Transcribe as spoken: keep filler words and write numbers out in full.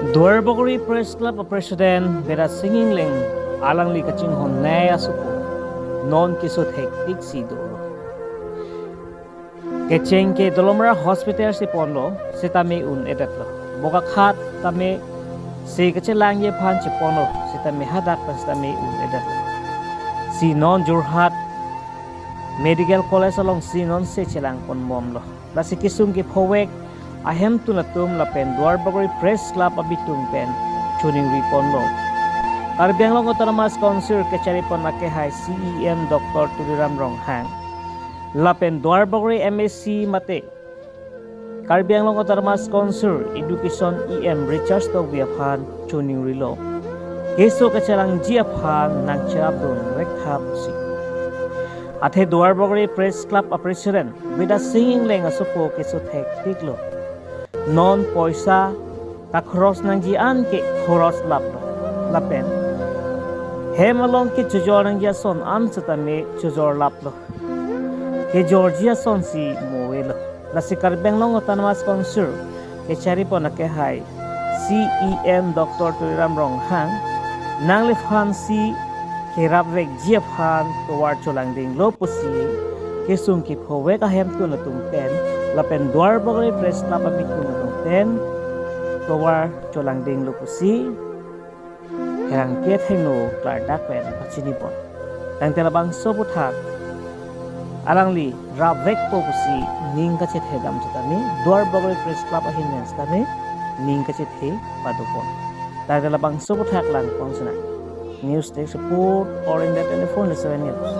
Duarbagori Press Club a President Bidya Sing Engleng alangli kachinghon nei asopo non keso thektik si dolo. Kecheng ke Dolamara Hospital si ponlo sitame un-edetlo. Bokakhat tame si kachelangji aphan cheponlo sitame hadak pen sitame un-edetlo. Si non Jorhat Medical College along si non si chelangponbomlo. Lasi kesung kephovek ahemtun atum lapen Duarbagori Press Club abitung pen choningriponlo. Karbi Anglong Autonomous Council kacharipon akehai C E M Doctor Tuliram Ronghang lapen Duarbagori M A C mate Karbi Anglong Autonomous Council Education E M Richard Tokbi aphan choningrilo. Keso kachelangji aphan nangcherapdun vek tha pusi. Athe Duarbagori Press Club a President Bidya Sing Engleng asopo keso thektiklo. Non poisa kakhoros nangji an ke khoros laplo. Lapen hem along kechojor nangji ason an sitame chojor laplo. Kejorji ason si mo-elo. Lasi Karbi Anglong Autonomous Council kacharipon akehai C E M Doctor Tuliram Ronghang nangliphan si kerapvekji aphan tovar cholangdinglo pusi kesung kephovek ahemtun atum pen lapen Duarbagori Press Club abitung atum pen tovar cholangdinglo pusi pherangke athengno klardak pen pachinipon. Tangte labangso aputhak alangli rapvekpo pusi ning kachethedam sitame Duarbagori Press Club ahin pen sitame ning kachethe padopon. Tangte labangso aputhak langpon sinang. News Desk Report, All India twenty-four into seven News.